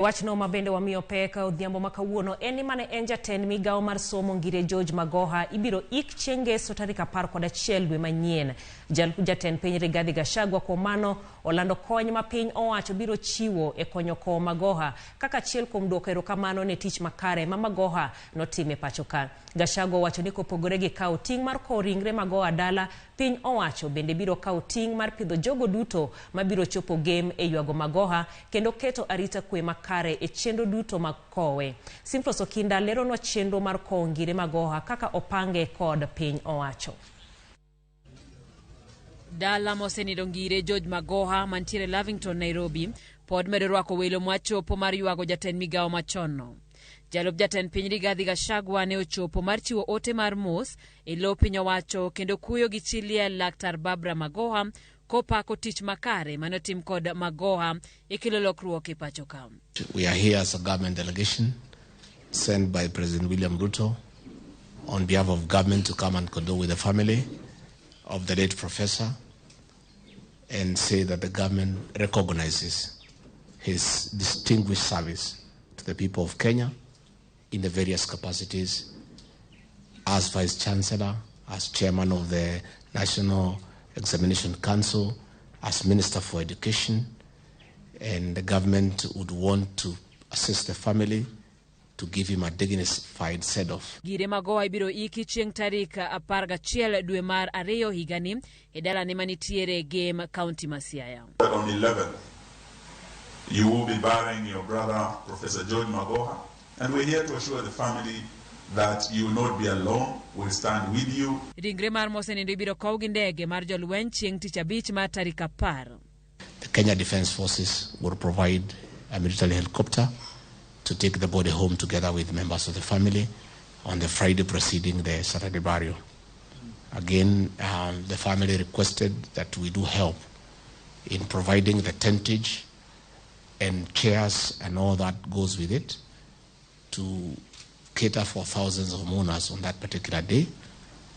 Wachno ma bende wamiyo pek odhiambo ma kawuono en ni mane en jatend migawo mar somo Ngire George Magoha ibiro ik chieng' ngeso tarik 11 dwe manyien. Jatend piny Rigathi Gachagua kuom mano olando kony ma piny owacho biro chiwo e konyo kowo Magoha kaka achiel kuom duoko erokamano ne tich makare ma Magoha notimo e pacho ka. Gachagua owacho ni kopogore gi kawo ting' mar kowo ringre Magoha dala, piny owacho bende biro kawo ting' mar pidho jogo duto mabiro chopo Gem e ywago Magoha kendo keto arita kwe makare e chenro duto mag kowe. Simflos Okinda leronwa chenro mar kowo Ngire Magoha kaka opange kod piny owacho. Dala mosenindo Ngire George Magoha mantiere Lavington, Nairobi pod medo rwako welo mwachopo mar ywago jatend migawo machonno. Jalup jatend piny Rigathi Gachagua ne ochopo mar chiwo ote mar mos e lo piny owacho kendo kuyo gi chi liel Laktar Barbara Magoha kopako tich makare mane otim kod Magoha e kelo lokruok e pacho ka. We are here as a government delegation sent by President William Ruto on behalf of government to come and condole with the family of the late professor and say that the government recognizes his distinguished service to the people of Kenya in the various capacities as Vice Chancellor, as Chairman of the National Examination Council, as Minister for Education, and the government would want to assist the family to give him a dignified send-off. Ngire Magoha ibiro iki chieng' tarik 11 dwe mar ariyo higani e dalane manitiere Gem, County ma Siaya. On 11th, you will be burying your brother, Professor George Magoha, and we're here to assure the family that you will not be alone. We'll stand with you. Ringre mar mosenindo ibiro kow gi ndege mar jolweny chieng' tich abich mar tarik 10. The Kenya Defence Forces will provide a military helicopter to take the body home together with members of the family on the Friday preceding the Saturday burial. Again, the family requested that we do help in providing the tentage and chairs and all that goes with it to cater for thousands of mourners on that particular day.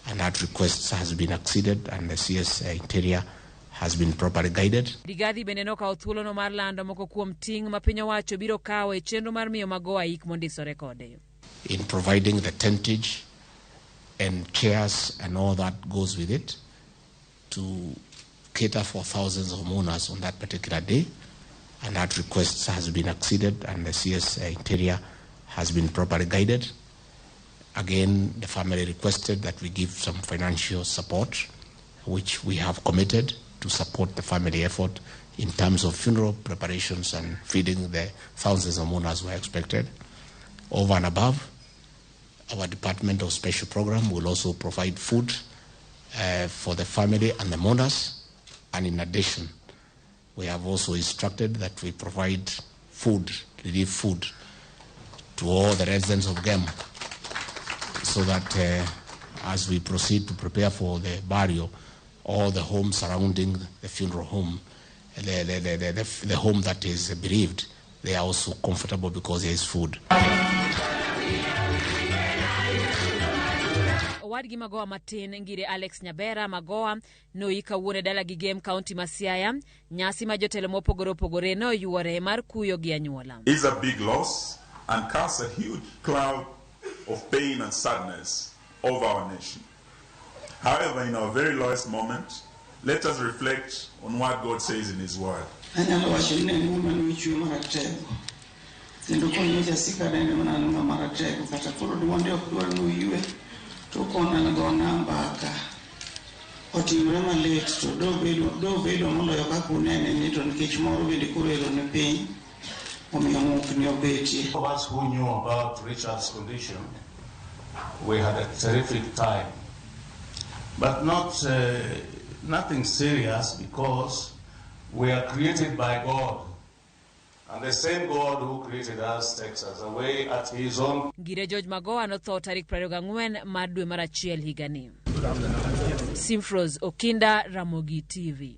And that request has been acceded and the CS Interior has been properly guided. Rigathi bende nokawo thuolono mar lando moko kuom ting' ma piny owacho biro kawo e chenro mar miyo Magoha ik mondisore kode. In providing the tentage and chairs and all that goes with it to cater for thousands of mourners on that particular day. And that request has been acceded and the CS Interior has been properly guided. Again, the family requested that we give some financial support, which we have committed to support the family effort in terms of funeral preparations and feeding the thousands of mourners who are expected. Over and above, our Department of Special Program will also provide food for the family and the mourners. And in addition, we have also instructed that we provide food, relief food, to all the residents of Gem, so that as we proceed to prepare for the burial, all the homes surrounding the funeral home, the home that is bereaved, they are also comfortable because there is food. Owadgi Magoha matin Ngire Alex Nyabera Magoha noyik kawuono e dala gi Gem, County ma Siaya. Nyasi ma jotelo mopogore opogore noyuore mar kuyo gi anyuola. Is a big loss and casts a huge cloud of pain and sadness over our nation. However, in our very lowest moment, let us reflect on what God says in His Word. Anyalo wacho ni ne en ng'ama nochwe maratego kendo konyocha asika nene mana an ng'ama ratego kata koro duonde ok dwar ni oywe to kona gona mbaka otimre malit to dobedo moloyo kaka unene ni to nikech moro bende koro ero ni piny omiyo ng'ukni obetie. Of us who knew about Richard's condition, we had a terrific time, but not nothing serious, because we are created by God, and the same God who created us takes us away at His own. Ngire George Magoha notho tarik 24 mar dwe mar achiel higani. Simfros Okinda, Ramogi TV.